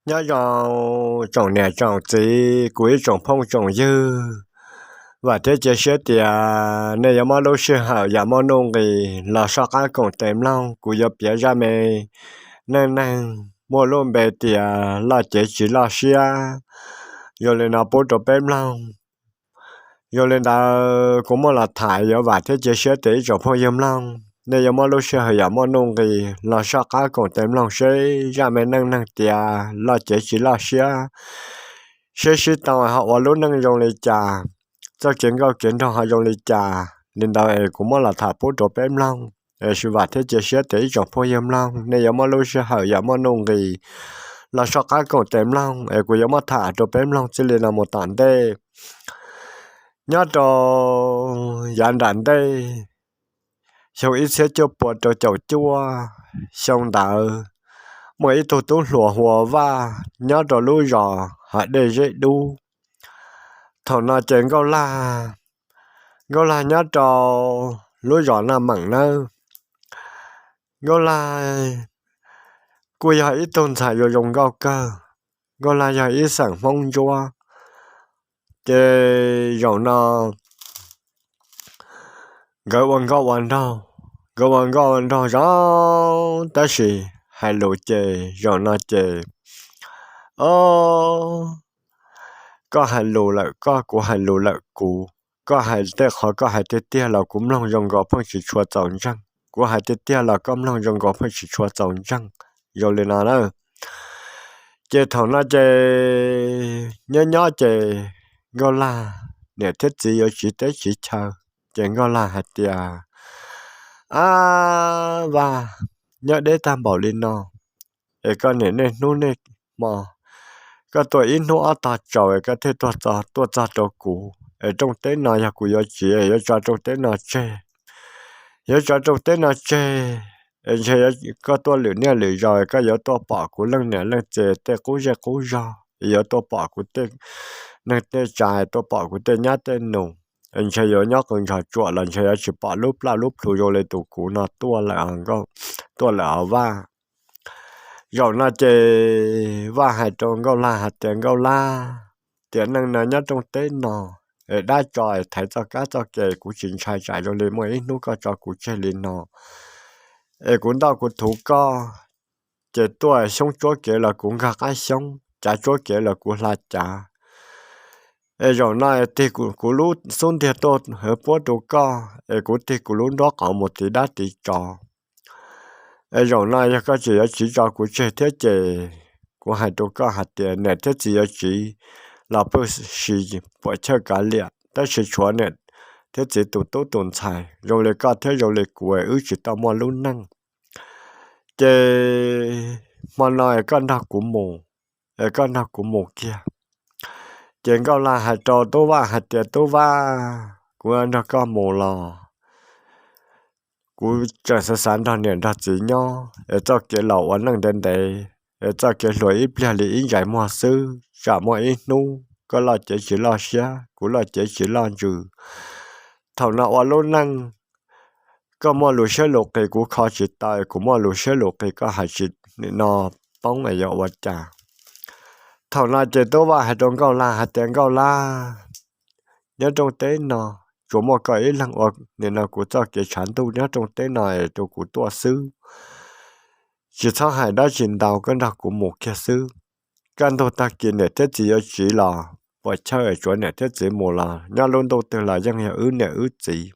Nyob zoo tsoom niam tsoom txiv, kuv ib tsoom phooj tsoom ywg, vam thiab cia siab tias nej yuav muab lub sij hawm yam muaj nuj nqis los soj qab koom tes mloog kuv yuav piav zaj me neej neeg muaj lub npe tias loj cev tsis loj siab zoo li no pub rau peb mloog. Zoo li ntawd kuv muaj los tham yuav vam thiab cia siab tias ib tsoom phooj ywg mloog nej yuav muab lub sij hawm yam muaj nuj nqis los soj qab koom tes mloog seb zaj me neej neeg tias loj cev tsis loj siab, seb sib tau ho ua lub neej zoo li cas, txoj kev nkauj kev nraug ho zoo li cas. Li ntawd es kuv muab los tham pub rau peb mloog. Es vam thiab cia siab tias ib tsoom phooj ywg mloog nej yuav muab lub sij hawm yam muaj nuj nqis los soj qab koom tes mloog es kuv yuav muab tham rau peb mloog txij li no mus tom ntej. Nyob rau yav nram ntej, xyoo ib txhiab cuaj pua rau caum cuaj, xyoo ntawd muaj ib tug tub hluas hu ua Vaj nyob rau lub zos hav dej zeb dub. Thaum no ces Nkauj Laj, Nkauj Laj nyob rau lub zos Naj Meem nawb. Nkauj Laj kuj yog ib tug ntxhais zoo zoo nkauj kawg. Nkauj Laj yog ib xeem Hmoob Ntsuab. Ces zaum no nkawd ua nkauj ua nraug, nkawd ua nkauj ua nraug zoo, tab sis hais lus ces zaum no ces, o, koj hais lus lawm koj, kuv hais lus lawm kuv. Koj hais tej qhov koj hais tiag tiag los kuv mloog zoo nkaus pheej tsis tshua txaus ntseeg, kuv hais tiag tiag los koj mloog zoo nkaus pheej tsis tshua txaus ntseeg. Zoo li no na. Ces thaum no ces nyob nyob ces Nkauj Laj niam thiab txiv yuav tsiv teb tsiv chaw, ces Nkauj Laj hais tias, Ab Vaj, nyob deb tag npaum li no es koj niam niaj hnub niaj hmo koj tuaj ib hnub ob tog tsaus es koj thiaj tuaj txog rau kuv, es rooj teb no yog kuv yuav tsiv es yuav tso rooj teb no tseg. Yuav tso rooj teb no tseg es ntshe koj tuaj lwm niaj lwm zaus es koj yuav tuaj pom kuv leej niam leej txiv tej qub zej qub zog, yuav tuaj pom kuv tej neeg tej tsav, tuaj pom kuv tej nyab tej nus, ntshe yuav nyob qw ntsog tsuam los ntshe yuav tsis pom lub plaj lub plhu zoo li tus kuv no tuaj lawm, tuaj lawm os Vaj. Zaum no ces Vaj hais rau Nkauj Laj hais tias, Nkauj Laj, tiam neej no nyob rooj teb no es dab tso es thaiv txoj kab txoj ke kuv tsis ntshai tsam zoo li muaj ib hnub koj tso kuv tseg li no es kuv ntoj kuv thuv koj, ces tuaj xyoob tsuab kev los kuv nkag qab xyoob, cav tsuab kev los kuv hla cav. Es zaum no tig kuv lub xub ntiag tuaj hwv puab rau koj es kuv tig kuv lub nraub qaum mus tiv dab tiv tsov. Es zaum no yog koj tseem yuav tsiv tso kuv tseg thiab ces kuv hais rau koj hais tias niam thiab txiv yuav tsiv los pheej sis puam chawj kav liam, tab sis tshuav niam thiab txiv tus tub tus ntxhais zoo li koj thiab zoo li kuv es wb tsis tau muaj lub neej. Ces hmo no es koj nrog kuv mus, es koj nrog kuv mus kiag. Ces Nkauj Laj hais rau Tub Vaj hais tias, Tub Vaj, kuv nrog koj mus los kuv tseem xav xav nrog niam nrog txiv nyob es txoj kev los ua neej ntev ntev, es txoj kev hluas ib pliag li ib ntsais muag xwb, tsam muaj ib hnub koj loj cev tsis loj siab, kuv loj cev tsis loj ntsws. Thaum no ua lub neej, koj muaj lus siab lus qis kuv kho tsis tau, kuv muaj lus siab lus qis koj hais tsis nim no poob es yuav ua cas. Thaum no ces Tub Vaj hais rau Nkauj Laj hais tias, Nkauj Laj, nyob rooj teb no tsuas muaj koj ib leeg ua nim no kuv txoj kev tshav ntuj nyob rooj teb no es rau kuv tuaj xwb. Tsis txhob hais dab tsi ntau, koj nrog kuv mus kiag xwb. Kaj ntug tag kis niam thiab txiv yuav tsiv los puas chawj, tsuav niam thiab txiv mus los nyob lub ntuj twg los yeej yog wb niam wb txiv.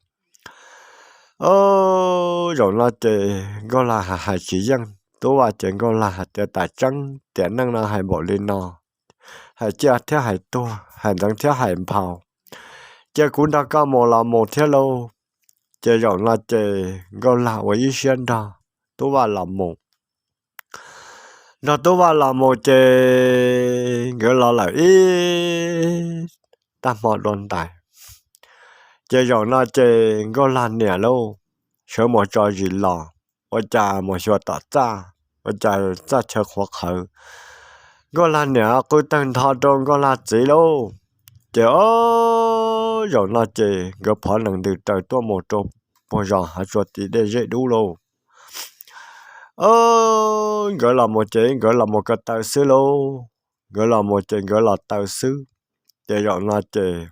Zaum no ces Nkauj Laj hais hais tsis yeej Tub Vaj ces Nkauj Laj hais tias, Tam tseeb tiam neej no hais npaum li no, hais ciaj thiab hais tuag, hais ntxeev thiab hais nphau, cia kuv nrog koj mus los mus thiab lauj. Ces zaum no ces Nkauj Laj ua ib siab nrog Tub Vaj los mus. Nrog Tub Vaj los mus ces nkawd los lawm ib tag hmo dua ntais. Ces zaum no ces Nkauj Laj niam lauj, sawv mus tso zis los, ua cas mus xyuas tom txaj, ua cas txaj chaw qhuav qhawv. Nkauj Laj niam qw tawg ntho rau Nkauj Laj txiv lauj. Ces o, zaum no ces nkawd phov nees ntws raws tuaj mus rau puag zos hav tsua tim dej zeb dub lauj. Nkawd los mus ces nkawd los mus ko taw xwb lauj. Nkawd los mus ces nkawd los taw xwb. Ces zaum no ces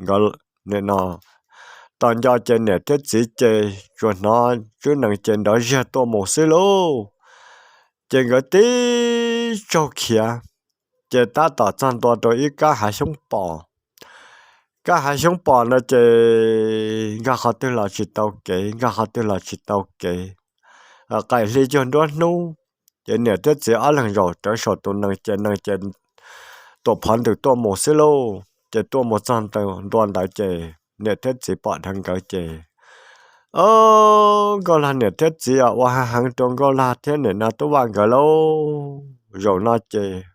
nkawd, nim no tos nco ces niam thiab txiv ces tsuas hnov tswb nees ces nrov ziag tuaj mus xwb lauj. Ces nkawd tib tsaug khiav, ces tab tom txog ntua rau ib kab hav xyoob pos. Kab hav xyoob pos no ces nkag qhov twg los tsis tau kev, nkag qhov twg los tsis tau kev. Qaim hli cuag nruab hnub, ces niam thiab txiv ob leeg zaum rawv saum tus nees ces nees ces tuam phov ntws tuaj mus xwb lauj. Ces tuaj mus txog ntua ntawd ces niam thiab txiv pom dheev nkawd ces, o, Nkauj Lag niam thiab txiv ua heev heev rau Nkauj Lag thiab nim no Tub Vaj nkawd lauj. Zaum no ces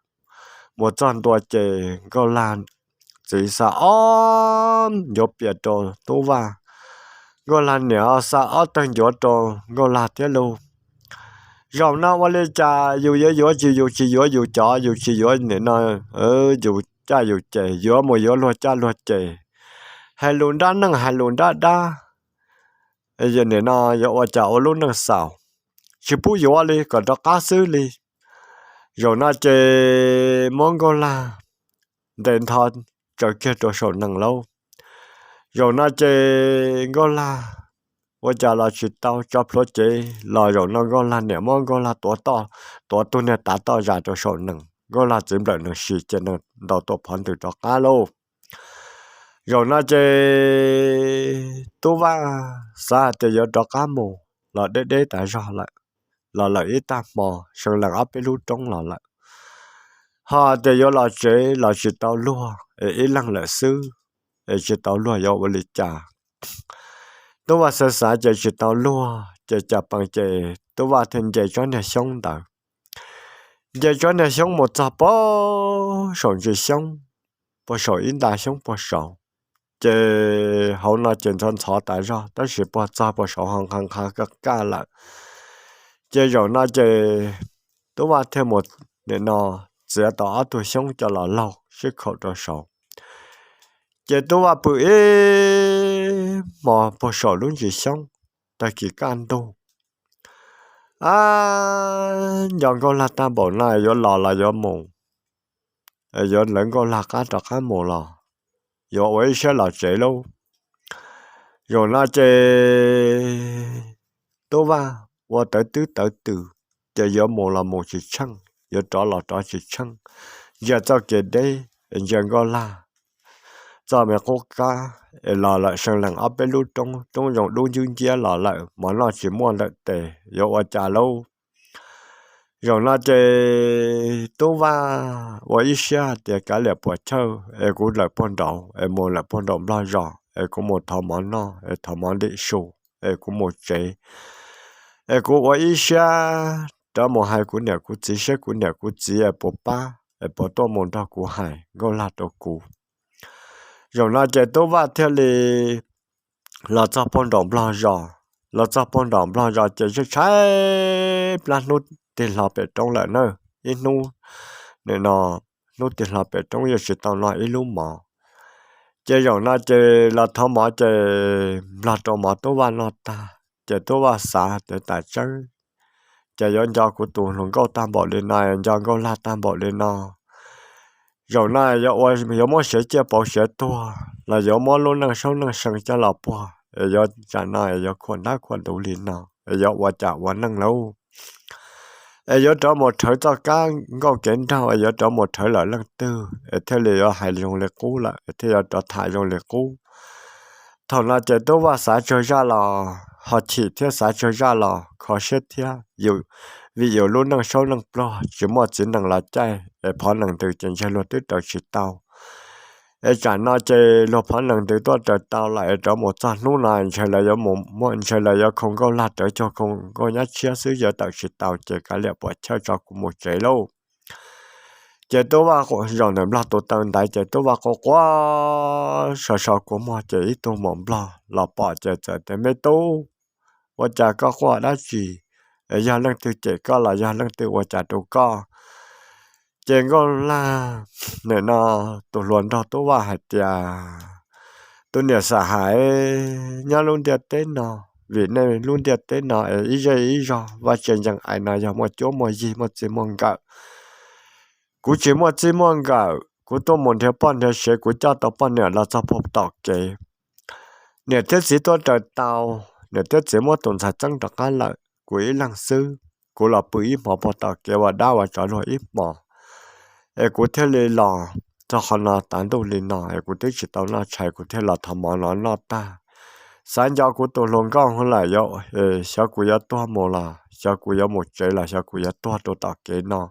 mus txog ntua ces Nkauj Lag txiv xa ob ncuav pias rau Tub Vaj. Nkauj Lag niam xa ob tawg ncuav rau Nkauj Lag thiab lauj. Zaum no ua li cas yus yuav yuav tsis, yus tsis yuav yus cov, yus tsis yuav nim no yus caj yus ces, yuav mus yuav luag caj luag ces, hais lus nrab neej hais lus nrab dab, nim no yuav ua cas ua lub neej xaus, tsis pub yuav li, kom rov qab xwb li. Zaum no ces muab Nkauj Lag ntes ntho tsaws kiag rau saum nees lauj. Zaum no ces Nkauj Lag ua cas los tsis tau, tso plhuav cev los zaum no Nkauj Lag niam muab Nkauj Lag tuav toj, tuav tus niag tav toj zas rau saum nees, Nkauj Lag txiv nplawm nees si ces nees ntaus tuam phov ntws rov qab lauj. Zaum no ces Tub Vaj xav hais tias yuav rov qab mus los deb deb tas zog lawm, los lawm ib tag hmo, seev lees ob peb lub roob los lawm, ho tias yuav los tsev los tsis tau luag es ib leeg lawm xwb, es tsis tau luag yuav ua li cas. Tub Vaj xav xav ces tsis tau luag ces cas pees ces Tub Vaj thiaj nce tsob niag xyoob ntawd. Nce tsob niag xyoob mus txog puag saum ntsis xyoob, puag saum ib nta xyoob puag saud. Ces hauv no ces ntxhov ntxhov tas zog tab sis puag txog puag saud ho nqha nqha kaj kaj lawm. Ces zaum no ces Tub Vaj thiaj mus nim no txiav tau ob tug xyoob coj los laug sib khaum rau saud. Ces Tub Vaj pw ib hmos puag saum lub ntsis xyoob, tag kis kaj ntug, a, nco Nkauj Lag tag npaum no yuav los los yuav mus, yuav lawv Nkauj Lag qab rov qab mus los yuav ua ib siab los tsev lauj. Zaum no ces Tub Vaj ua tawv twb tawv tws, ces yuav mus los mus tsis tsheej, yuav rov los rov tsis tsheej, ntsia txoj kev deb, ntsia Nkauj Lag txoj me qub qab es los lawm seev lees ob peb lub roob, roob zoo dub ncwb nciab los lawm, mov noj tsis muaj lawm tes yuav ua cas lauj. Zaum no ces Tub Vaj ua ib siab tias kav liam puas chawj es kuv lawm puag nraud es mus lawm puag nraum Nplog zos es kuv mus thov mov noj es thov mov ntim su es kuv mus tsev, es kuv ua ib siab rov mus hais kuv niam kuv txiv saib kuv niam kuv txiv es puas pab es puas tuaj mus nrog kuv hais Nkauj Lag rau kuv. Zaum no ces Tub Vaj thiaj li los txog puag nraum Nplog zos, los txog puag nraum Nplog zos ces tshaib tshaib plab hnub tig hlo pem roob lawm na, ib hnub, nim no hnub tig hlo pem roob yuav tsis tau noj ib lub mov. Ces zaum no ces los thov mov ces Nplog rau mov Tub Vaj noj tag ces Tub Vaj xav tias tam tseeb ces yuav nco kuv tus hluas nkauj tag npaum li no, nco Nkauj Lag tag npaum li no, zaum no yuav muab siav ciaj pauv siav tuag los yuav muab lub neej saub neej see coj los puag es yuav tsam no yuav khuam ntab khuam ntuv li no es yuav ua cas ua neej lauj. Es yuav rov mus rhawv txoj kab nkauj kev nraug es yuav rov mus rhawv lawm leej twg es thiaj li yuav hais zoo li qub lawm es thiaj yuav rov tham zoo li qub. Thaum no ces Tub Vaj xav tsawg zaj los ho chim thiab, xav tsawg zaj los kho siab thiab, vim yus lub neej saub neej pluag tsis muaj txiv nees los caij es phov nees ntws ces ntshe luag twb raws tsis tau. Es tsam no ces luag phov nees ntws tuaj raws tau lawm es rov mus txog hnub no ntshe lawv yuav, ntshe lawv yuav khau Nkauj Lag rawv cuag khau nkauj nyab tshiab xwb yuav tawm tsis tau ces kav liam puas chawj tso kuv mus tsev lauj. Ces Tub Vaj zaum ntawm Nplog tus taw ntaiv ces Tub Vaj quaj quaj so so kua muag ces ib tug maum Nplog los pom ces txawm tias, Me tub, ua cas koj quaj dab tsi? Yog leej twg cem koj los yog leej twg ua cas rau koj? Ces Nkauj Lag nim no tus hluas nraug Tub Vaj hais tias, Tus niam xam hais, nyob lub ntiaj teb no vim nej lub ntiaj teb no es ib zej ib zog vaj tse ncees ais no yog muaj cuab muaj yig muaj txij muaj nkawm. Kuv tsis muaj txij muaj nkawm, kuv tuaj mus nrhiav poj nrhiav sev, kuv coj tau poj niam los txog puag tom kev. Niam thiab txiv tuaj raws tau, niam thiab txiv muab tus ntxhais txeeb rov qab lawm, kuv ib leeg xwb. Kuv los pw ib hmos puag tom kev ua dab ua tsov luag ib hmos, es kuv thiaj li los txog qhov no tav ntuj li no es kuv twb tsis tau noj tshais, kuv thiaj los thov mov no noj tag. Xav nco kuv tus hluas nkauj lawm, xyov kuv yuav tuag mus los xyov kuv yuav mus tsev los xyov kuv yuav tuag rau tom kev no.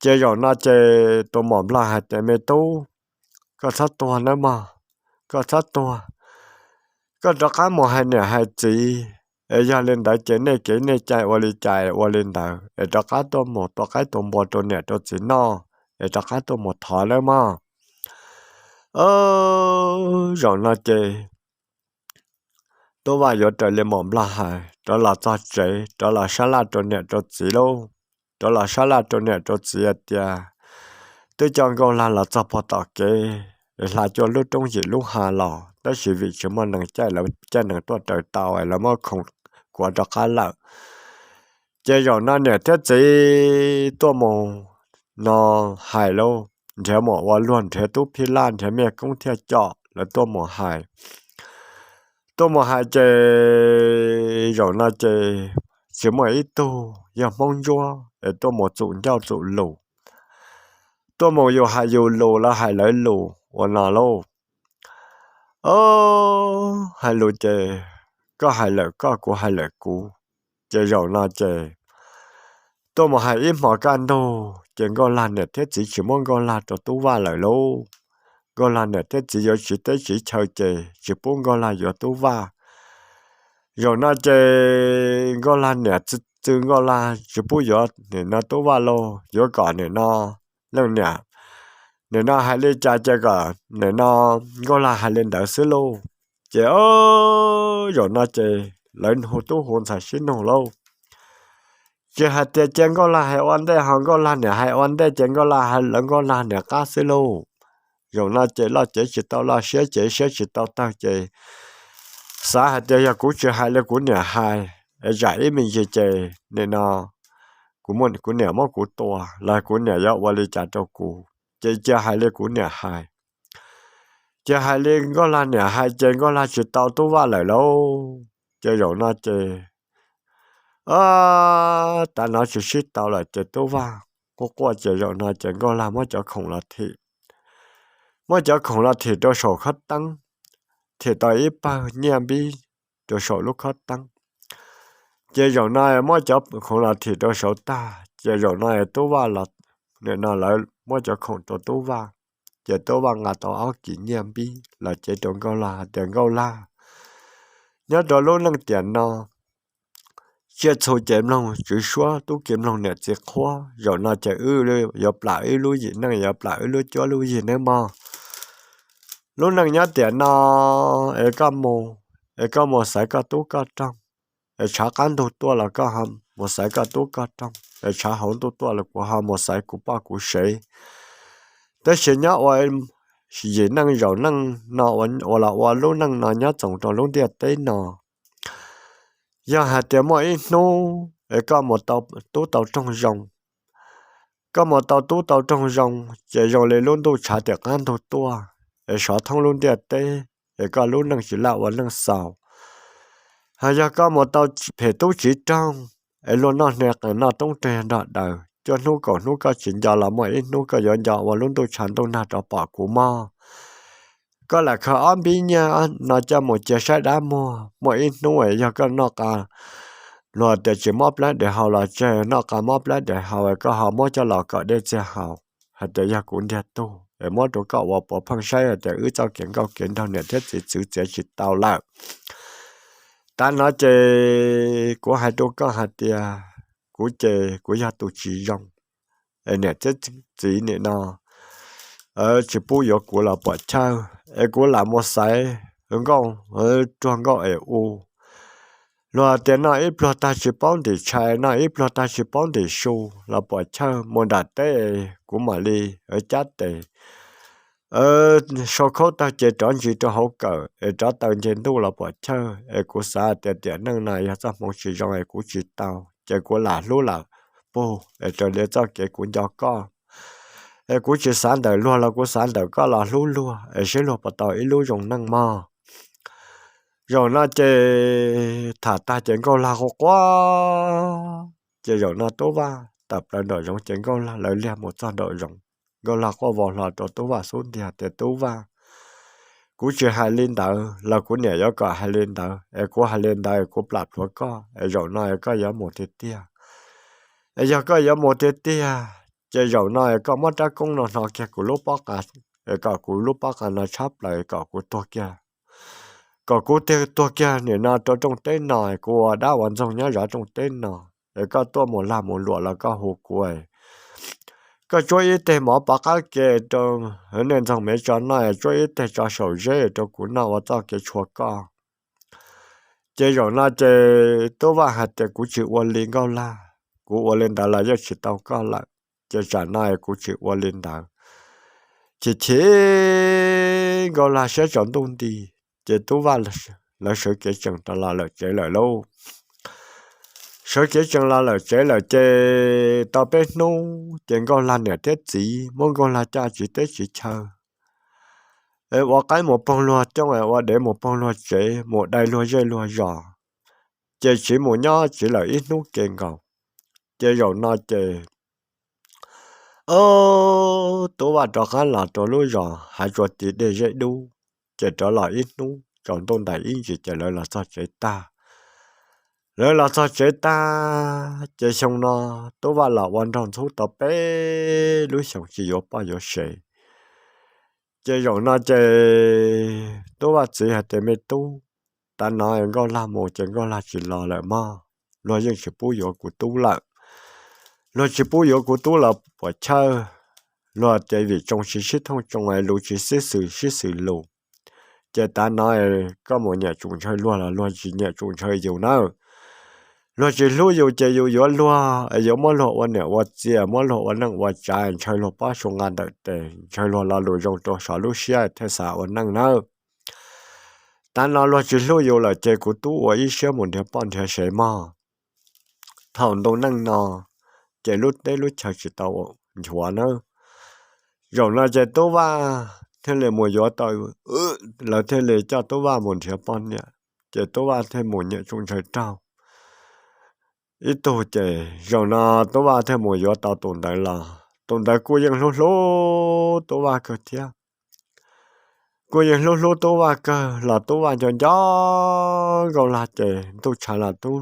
Ces zaum no ces tus muam nplog hais tias, Me tub, koj txhob tuag nawb mog, koj txhob tuag. Koj rov qab mus hais niam hais txiv, es yog li ntawd ces nej kev nej cai ua li cas ua li ntawd, es rov qab tuaj mus tua qaib tua npua rau niam rau txiv noj, es rov qab tuaj mus thov nawb mog. Zaum no ces tub Vaj yuav raws li muam nplog hais, rov los txog tsev rov los sab laj rau niam rau txiv lauj. Rov los sab laj rau niam rau txiv hais tias, Twb coj Nkauj Lag los txog puag tom kev, hla cuaj lub roob yim lub hav los, tab sis vim tsis muaj neeg caij, lawv caij nees tuaj raws tau es lawv muab khoom kuav rov qab lawm. Ces zaum no niam thiab txiv tuaj mus no hais lauj, nrhiav muam ua luag, nrhiav tub phij laj, nrhiav mej koob thiaj com, lawv tuaj mus hais. Tuaj mus hais ces zaum no ces tsis muaj ib tug yog Hmoob Ntsuab es tuaj mus txum ncauj txum lus. Tuaj mus yus hais yus lus, lawv hais lawv lus ua no lauj. Hais lus ces koj hais lawm koj, kuv hais lawm kuv. Ces zaum no ces tuaj mus hais ib hmos kaj ntug ces Nkauj Lag niam thiab txiv tsis muab Nkauj Lag rau tub Vaj lawm lauj. Nkauj Lag niam thiab txiv yuav tsiv teb tsiv chaw ces tsis pub Nkauj Lag yuav tub Vaj. Zaum no ces Nkauj Lag niam txw Nkauj Lag tsis pub yuav nim no tub Vaj lauj, yuav kom nim no leej niam, nim no hais li cas ces kom nim no Nkauj Lag hais li ntawd xwb lauj. Ces zaum no ces lawv hu tub hu ntxhais sib nug lauj. Tsis hais tias cia Nkauj Lag hais ua ntej ho Nkauj Lag niam hais ua ntej ces Nkauj Lag hais lawv Nkauj Lag niam qab xwb lauj. Zaum no ces loj cev tsis tau loj, siab cev siab tsis tau tawg ces xav hais tias yog kuv tsis hais li kuv niam hais es tsam ib me ntsis ces nim no kuv, kuv niam muab kuv tua los kuv niam yuav ua li cas rau kuv, ces cia hais li kuv niam hais. Ces hais li Nkauj Lag niam hais ces Nkauj Lag tsis tau tub Vaj lawm lauj. Ces zaum no ces tav no tsis sib tau lawm ces tub Vaj quaj quaj ces zaum no ces Nkauj Lag muab cov khoom los thim, muab cov khoom los thim rau saum khob teeb, thim tau ib pawg nyiaj npib rau saum lub khob teeb. Ces zaum no muab cov khoom los thim rau saud tag ces zaum no tub Vaj los, nim no lawv muab cov khoom rau tub Vaj, ces tub Vaj nqa tau ob kis nyiaj npib los cev rau Nkauj Lag hais tias Nkauj Lag, nyob rau lub neej tiam no tsiaj txhu ces mloog tswv suab, tub ki mloog niam txiv qhuab, zaum no ces wb yuav plam wb lub yim neej, yuav plam wb lub cuab lub yig nawb mog. Lub neej nyob tiam no es koj mus, es koj mus xaiv koj tub koj roog, es tshav qab ntug tuaj los koj ho mus xaiv koj tub koj roog, es tshav hauv ntuj tuaj los kuv ho mus xaiv kuv poj kuv sev. Tab sis nyob ua yim neej zaum neej no, ua los ua lub neej no nyob txoos rau lub ntiaj teb no, yog hais tias muaj ib hnub es koj mus tau tub tau roog zoo, koj mus tau tub tau roog zoo ces zoo li lub ntuj tshav tim qab ntug tuaj es sov thoob lub ntiaj teb, es koj lub neej tsis laj ua neej xaus. Ho yog koj mus tau phem tub tsiv roog, es luag noj hnia qees noj toob reg nrog daws, cuaj hnub kaum hnub koj tsis nco los muaj ib hnub koj yuav nco ua lub ntuj tshav ntuj nag rov pom kuv mog. Koj lam khaws ob npib nyiaj no coj mus cia saib dab muag, muaj ib hnub yog koj noj qa, luag tias tsis mob plab dev haus los tseg, noj qa mob plab dev haus koj ho muab coj los kom dej txiag haus, hais tias yog kuv ntiag tug es muab rau koj ua puav pheej saib hais tias wb txoj kev nkauj kev nraug niam thiab txiv txwv txiav tsis tau lawm. Tav no ces kuv hais rau koj hais tias kuv ces kuv yog tus tsis zoo, es niam thiab txiv nim no tsis pub yuav kuv los puam chawj, es kuv lam mus xaiv nkauj ruag nkauj es u. Luag tias noj ib pluag tag tsis paub ntim tshais, noj ib pluag tag tsis paub ntim su los puam chawj, mus nram teb kuv mam li cab tes sau khaub tawg ces rov ntsis rau hauv kawm es rov taw nce ntuj los puam chawj. Es kuv xav tias tiam neej no yog txoj hmoov tsis zoo es kuv tsis tau, ces kuv lam hlub lam pug es raws li txoj kev kuv nco koj. Es kuv tsis xav ntawm luag los kuv xav ntawm koj los hlub luag es seb luag puas tau ib lub zoo neej mog. Zaum no ces tham tag ces Nkauj Lag quaj quaj, ces zaum no Tub Vaj tawm plaws nraum zoov ces Nkauj Lag lawv liag mus txog nraum zoov. Nkauj Lag quaj vau hlo rau Tub Vaj xub ntiag tias, Tub Vaj, kuv tsis hais li ntawd los kuv niam yuav kom hais li ntawd, es kuv hais li ntawd es kuv plam plhuav koj, es zaum no es koj yuav mus tiag tiag. Es yog koj yuav mus tiag tiag, ces zaum no es koj muab rab koob no hno kiag kuv lub pob qa, es kom kuv lub pob qa no tshab plaws kom kuv tuag kiag, kom kuv tuag kiag nim no rau rooj teb no, kuv ua dab ua ntxoog nyob zov rooj teb no. Es koj tuaj mus lag mus luam los koj hu kuv, koj tsuab ib teg mov pov qab ke rau nej ntxoog me tso noj, tsuab ib teg tso saum zeb rau kuv noj ua txoj kev tshua koj. Ces zaum no ces Tub Vaj hais tias, Kuv tsis ua li Nkauj Lag, kuv ua li ntawd los yeej tsis tau koj lawm. Ces tsam no es kuv tsis ua li ntawd. Chim chim Nkauj Lag siab tsaus ntuj nti, ces Tub Vaj lawv sawv kev tsees rov los lawm tsev lawm lauj. Sawv kev tsees los lawm tsev lawm ces tau peb hnub ces Nkauj Lag niam thiab txiv muab Nkauj Lag coj tsiv teb tsiv chaw. Es ua qaib mus poog luag coob, ua dev mus poog luag tsev, mus dai luag zej luag zos, ces tsiv mus nyob tsiv lawm ib hnub ke nkaus. Ces zaum no ces Tub Vaj rov qab los rau lub zos Hav Tsua Tis Dej Zeb Dub, ces rov los ib hnub tsaus ntuj ntais ib ntsis ces lawv los txog tsev tag. Lawv los txog tsev tag ces xyoo no Tub Vaj los ua nraug ntxhub tau peb lub xyoos tsis yuav poj yuav sev. Ces zaum no ces Tub Vaj txiv hais tias, Me tub, tav no Nkauj Lag mus ces Nkauj Lag tsis los lawm mog, luag yeej tsis pub yuav kuv tub lawm. Luag tsis pub yuav kuv tub los puam chawj, luag tias vim tsoos tsis sib thooj tsoos, lus tsis sib xws sib xws lus. Ces tav no koj mus nyiam tsum ntshaw luag los luag tsis nyiam tsum ntshaw yus nawb. Luag tsis hlub yus ces yus yuav luag, yuav muab luag ua niam ua txiv, muab luag ua neej ua tsav, ntshaw luag pob su nqa ntawm tes, ntshaw luag lo lus zoo rau saum lub siab thiaj xav ua neej nawb. Tav no luag tsis hlub yus lawm ces kuv tub ua ib siab mus nrhiav poj nrhiav sev mog. Thaum ntu neej no ces lub teb lub chaw tsis tau nchuav nawb. Zaum no ces Tub Vaj thiaj li mus yuav tau, lawv thiaj li coj Tub Vaj mus nrhiav poj niam, ces Tub Vaj thiaj mus nyiam tsum ntshaw raug ib tug. Ces zaum no Tub Vaj thiaj mus yuav tau tus ntawd los tus ntawd kuj yeej hlub hlub Tub Vaj kawg thiab. Kuj yeej hlub hlub Tub Vaj kawg los Tub Vaj nco nco Nkauj Lag ces ntuj tshav los Tub,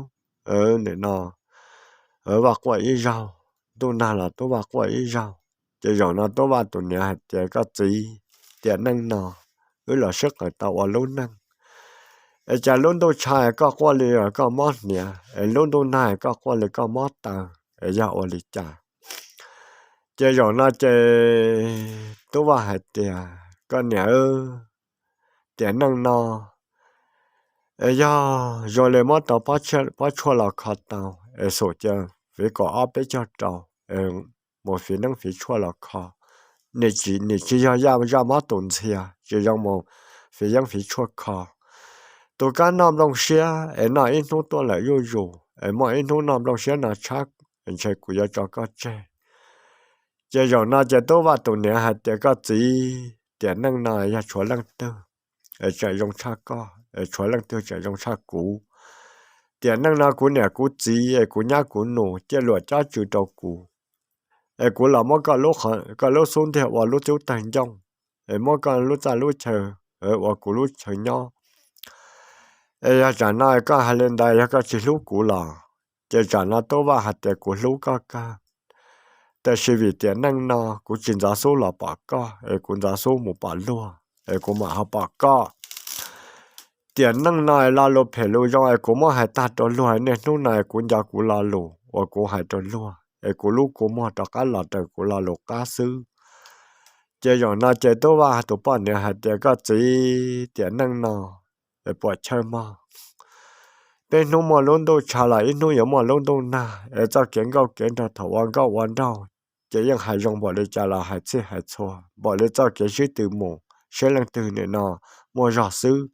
nim no Vaj quaj ib zaug, ntuj nag los Tub Vaj quaj ib zaug. Ces zaum no Tub Vaj tus niam hais tias, Koj txiv, tiam neej no wb los sib qawm tau ua lub neej, es cas lub ntuj tshav koj quaj li koj mob hniav, es lub ntuj nag koj quaj li koj mob taw, es yog ua li cas? Ces zaum no ces Tub Vaj hais tias, Koj niam, tiam neej no es yog zoo li muab tau pob tshuaj los kho tau, es xum cia fiv kaum ob peb caug rau, mus fiv neeb fiv tshuaj los kho. Nim tsis yog zaj mob tus ntxhias, tsis zoo mus fiv yeeb fiv tshuaj kho. Tus kab noj nplooj siab es noj ib hnub tuaj lawm zuj zus, es muaj ib hnub noj nplooj siab no tshab, ntshe kuv yuav tso koj tseg. Ces zaum no ces Tub Vaj tus niam hais tias, Koj txiv, tiam neej no yog tshuav leej twg es tseem zoo tshaj koj, es tshuav leej twg tseem zoo tshaj kuv? Tiam neej no kuv niam kuv txiv es kuv nyab kuv nus ciaj luam cob tsw rau kuv, es kuv los muab koj lub xub ntiag ua lub cub tawg ncauj, es muab koj lub txaj lub chaw ua kuv lub chaw nyob. Es yog tsam no koj hais li ntawd yog koj tsis hlub kuv los? Ces tsam no Tub Vaj hais tias, Kuv hlub koj kawg, tab sis vim tiam neej no kuv tsis ntxov xub los pom koj, es kuv ntxov xub mus pom luag, es kuv mam ho pom koj. Tiam neej no lo lus phem lus zoo es kuv muab hais tag rau luag, niaj hnub no kuv nco kuv lo lus uas kuv hais rau luag, es kuv lub kua muag rov qab los raws kuv lo lus qab xwb. Ces zaum no ces Tub Vaj tus poj niam hais tias, Koj txiv, tiam neej no puam chawj mog. Peb hnub muaj lub ntuj tshav los ib hnub yuav muaj lub ntuj nag, es txoj kev nkauj kev nraug thaum ua nkauj ua nraug ces yeej hais zoo npaum li cas los hais txhij hais txhua, npaum li txoj kev sib tw mus, sib leej twg nim no muaj zog xwb.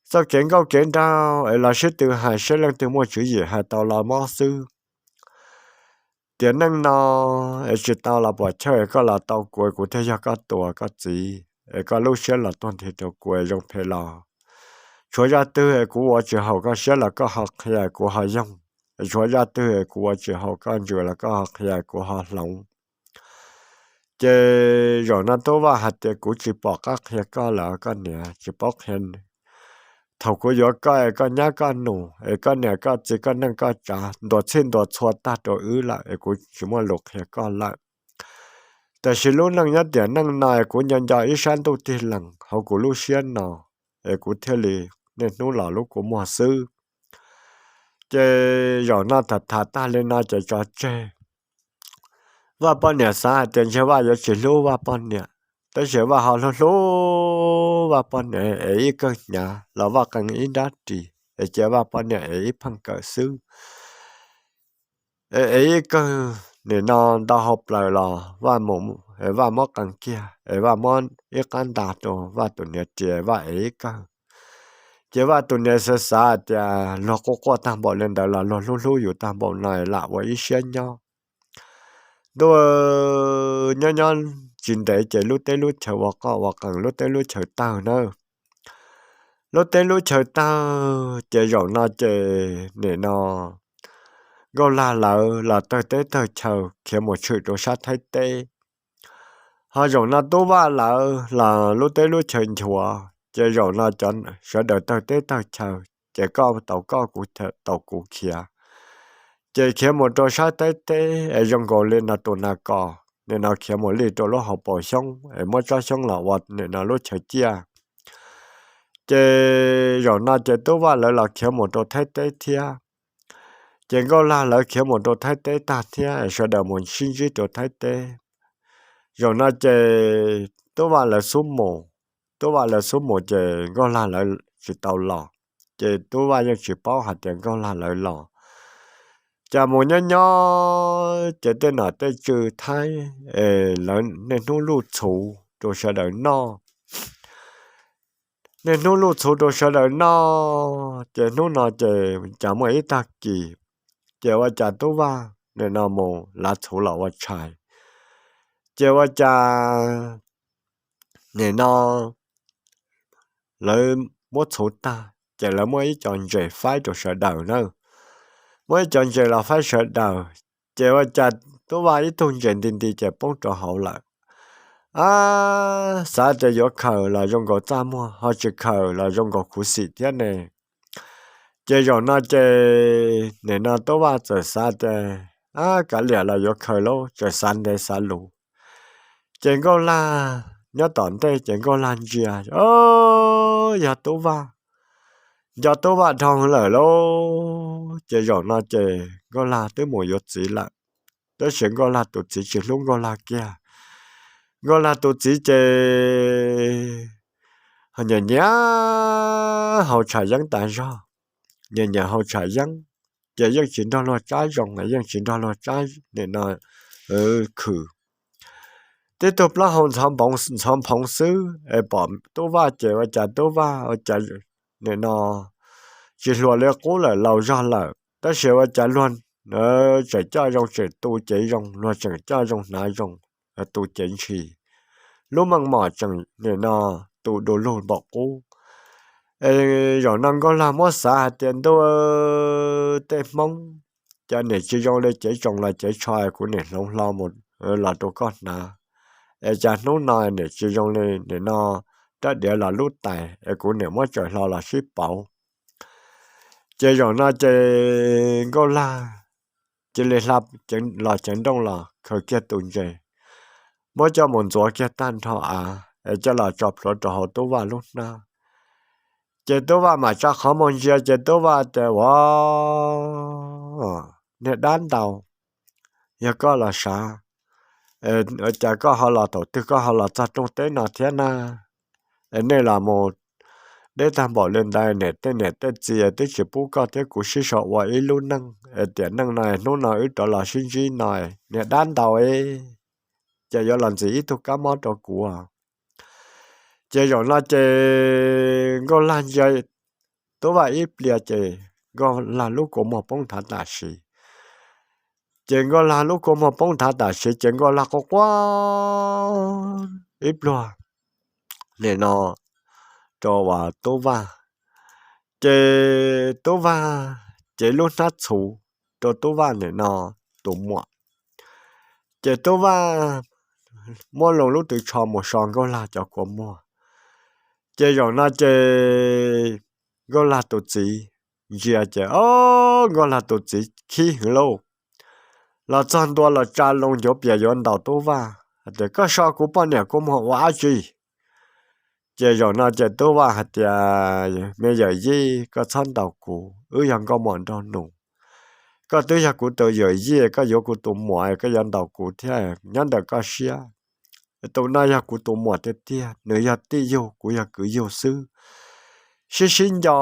Txoj kev nkauj kev nraug es los sib tw hais, sib leej twg muaj tswv yim hais tau los mob xwb. Tiam neej no es tsis tau los puas chawj, koj los tau kuv, kuv thiaj yog koj tus koj txiv, es koj lub siab los tuag nthi rau kuv es zoo phem los. Tshuav zaj twg es kuv ua tsis haum koj siab los koj ho qhia kuv ho yoog, tshuav zaj twg es kuv ua tsis haum koj ntsws los koj ho qhia kuv ho hloov. Ces zaum no Tub Vaj hais tias, kuv tsis pom qab qhia koj lawm koj niam, tsis paub qhia. Thaum kuv yuav koj es koj nyab koj nus es koj niam koj txiv koj neej koj tsav ntuas txhij ntuas txhua tag rau wb lawm es kuv tsis muaj lus qhia koj lawm. Tab sis lub neej nyob tiam neej no es kuv nco nco ib sab ntuj tig lees hauv kuv lub siab no, es kuv thiaj li niaj hnub los lub kua muag xwb. Ces zaum no tham tham tag li no ces tso tseg. Vaj poj niam xav hais tias ntshe Vaj yuav tsis hlub Vaj poj niam, tab sis Vaj ho hlub hlub Vaj poj niam es ib kawg hnyav los Vaj qee ib nrab ris es cia Vaj poj niam es ib pheej kawm xwb. Es ib kawg nim no ntau hau plaws los Vaj mus, Vaj muab qee kiag es Vaj muab ib qab ntas rau Vaj tus niam ris, Vaj ev ib kawg. Ces Vaj tus niam xav xav hais tias luag quaj quaj tag npaum li ntawd los luag hlub hlub yus tag npaum no lam ua ib siab nyob. Ntuj, nyob nyob tsis ntev ces lub teb lub chaw ua qoj ua qees, lub teb lub chaw tawg nawb. Lub teb lub chaw tawg ces zaum no ces nim no Nkauj Lag lawv los tawg teb tawg chaw khiav mus tshwm rau sab Thaib teb. Ho zaum no Tub Vaj lawv los lub teb lub chaw nchuav ces zaum no cov sawv daws tawg teb tawg chaw ces koj tau koj, kuv tau kuv khiav. Ces khiav mus rau sab Thaib teb es zoo nkaus li no tus nas kos nim no khiav mus lij rau lub hauv paus xyoob es muab tsob xyoob los ua nim no lub chaw ciaj. Ces zaum no ces Tub Vaj lawv los khiav mus rau Thaib teb thiab. Ces Nkauj Lag lawv khiav mus rau Thaib teb tag thiab, sawv daws mus sib ntsib rau Thaib teb. Zaum no ces Tub Vaj lawv xub mus, Tub Vaj lawv xub mus ces Nkauj Lag lawv tsis tau los. Ces Tub Vaj yeej tsis paub hais tias Nkauj Lag lawv los. Cas mus nyob nyob ces tej nom tej tswv Thaib es lawv niaj hnub luj txhuv rau sawv daws noj. Niaj hnub luj txhuv rau sawv daws noj ces hnub no ces cas muaj ib tag kis ces ua cas Tub Vaj nim no mus lav txhuv los ua tshais. Ces ua cas nim no lawv muab txhuv tag ces lawv muab ib co ntses faib rau sawv daws na. Muab ib co ntses los faib sawv daws, ces ua cas Tub Vaj ib tug ntses nti nti ces poob rau hauv lawm. Ab, xav tias yuav khaws los zoo nkaus txaj muag, ho tsis khaws los zoo nkaus khuv xim thiab ne. Ces zaum no ces nim no Tub Vaj txawm xav tias, ab, kav liam los yuav khaws lauj, txawm xav ntev xav luv. Ces Nkauj Lag nyob tom ntej ces Nkauj Lag ntsia, o, yog Tub Vaj, nco Tub Vaj dhau lawm lauj. Ces zaum no ces Nkauj Lag twb mus yuav txiv lawm, tab sis Nkauj Lag tus txiv tsis hlub Nkauj Lag kiag. Nkauj Lag tus txiv ces nyiam nyiam haus tsham yeeb tas zog, nyiam nyiam haus tsham yeeb, ces yeej tsis nrog luag tsab zoo, yeej tsis nrog luag tsab nim no khwm. Tib tug plaub hau ntxhov nphoov xwb es pom Tub Vaj ces ua cas Tub Vaj ua cas nim no tsis hluas li qub lawm, laus zog lawm, tab sis ua cas luag tseem coj zoo, tseem tu cev zoo, luag tseem coj zoo hnav zoo, tu cev ntshis, lub meej mom tseem nim no tu du lug npaum qub. Es zaum no Nkauj Lag muab xav hais tias ntuj, tej Hmoob, cas nim tsis zoo li cev tsoos los cev tsho kuv nim hloov hlo mus los rau koj hnav, es cas hnub no nim tsis zoo li nim no rab diav los lub tais es kuv nim muab tsaws hlo los sib pauv. Ces zaum no ces Nkauj Lag cia li hla los ceev nrooj los khaws kiag tus ntses, muab coj mus ntxuav kiag tag nrho av es coj los tso plhuav rau hauv Tub Vaj lub hnab. Ces Tub Vaj mam tsa qhov muag ntsia ces Tub Vaj tias, ua, niag dab ntau, yog koj los sav, cas koj ho los thaum twg koj ho los txog rooj teb no thiab na? Es nej los mus deb tag npaum li ntawd, niam tej niam tej txiv twb tsis pub koj thiab kuv sib sau ua ib lub neej, es tiam neej no hnub no wb rov los sib ntsib no, niag dab ntau, ces yuav los ntxiv ib tug kab mob rau kuv. Ces zaum no ces Nkauj Lag ntsia Tub Vaj ib pliag ces Nkauj Lag lub kua muag poob nthav tam sim. Ces Nkauj Lag lub kua muag poob nthav tam sim ces Nkauj Lag quaj quaj ib pliag nim no rau uas Tub Vaj. Ces Tub Vaj ces lub hnab txhuv rau Tub Vaj nim no tus muam. Ces Tub Vaj muab loo lub tw tsho mus so Nkauj Lag cov kua muag. Ces zaum no ces Nkauj Lag tus txiv ntsia ces, o, Nkauj Lag tus txiv khib heev lauj. Los txog ntua los tsa loo ncuav pias yuav ntaus Tub Vaj hais tias, koj so kuv poj niam kua muag ua dab tsi? Ces zaum no ces Tub Vaj hais tias, me yawm yij, koj txhob ntaus kuv, wb yog nkauj muam nraug nus. Koj twb yog kuv tus yawm yij, koj yuav kuv tus muam, koj yuav ntaus kuv thiab, nyob ntawm koj siab. Tus no yog kuv tus muam tiag tiag, nws yog tij yug, kuv yog kwv yug xwb. Sib sib nco,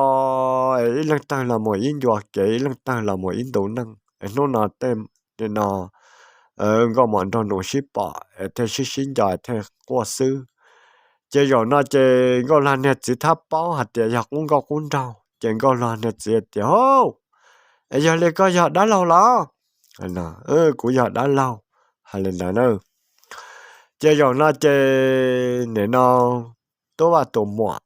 ib leej tawg los mus ib ncua kev, ib leej tawg los mus ib ntu neej. Hnub no tej no nkauj muam nraug nus sib pom es thiaj sib sib nco thiaj quaj xwb. Ces zaum no ces Nkauj Lag niag txiv thab paub hais tias yog qub nkauj qub nraug, ces Nkauj Lag niag txiv tias, hov, es yog li koj yog dab laug los? Kuv yog dab laug, hais li ntawd na. Ces zaum no ces nim no Tub Vaj tus muam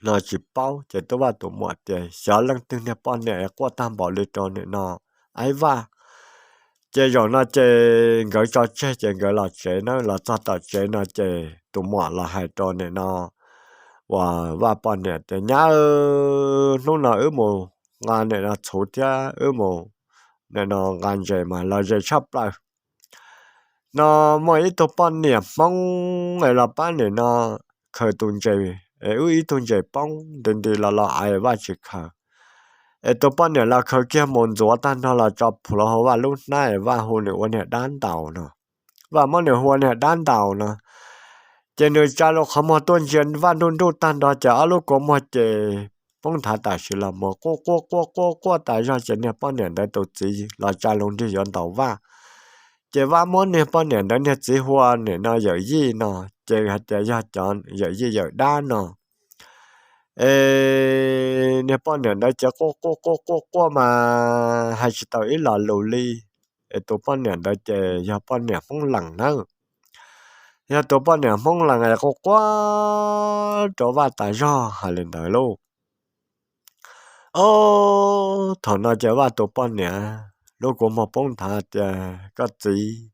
no tsis paub, ces Tub Vaj tus muam tias xyov leej twg niag poj niam quaj tag npaum li rau nim no Aib Vaj. Ces zaum no ces nkawd tso tseg ces nkawd los tsev na, los txog tom tsev no ces tus muam los hais rau nim no uas Vaj poj niam tias, nyab, hnub no wb mus nqa nim no txhuv thiab wb mus nim no nqa ntses mas los ze tshaj plaws. No muaj ib tug poj niam Hmoob es los pab nim no khaws tus ntses, es wb ib tug ntses poob nti nti los los ais Vaj tsis khaws. Es tus poj niam los khaws kiag mus ntxuav tag nrho los tso plhuav hauv Vaj lub hnab es Vaj hu nws ua niag dab ntaus no. Vaj muab nws hu ua niag dab ntaus no. Ces nws tsa loo qhov muag tuaj ntsia Vaj nruj nruj tag nrho ces ob lub kua muag ces poob nthav tam sim los mus quaj quaj quaj quaj quaj tas zog ces niag poj niam ntawd tus txiv los tsa loo nrig yuav ntaus Vaj. Ces Vaj muab niag poj niam ntawd niag txiv hu ua nim no yawm yij no, ces hais tias yog cov yawm yij yawm dab no. Es niag poj niam ntawd ces quaj quaj quaj quaj quaj mas hais tsis tau ib lo lus li. Es tus poj niam ntawd ces yog poj niam Hmoob Lees nawb. Yog tus poj niam Hmoob Lees es quaj quaj rau Vaj tas zog hais li ntawd lauj. Ob, thaum no ces Vaj tus poj niam lub kua muag poob nthav tias, koj txiv,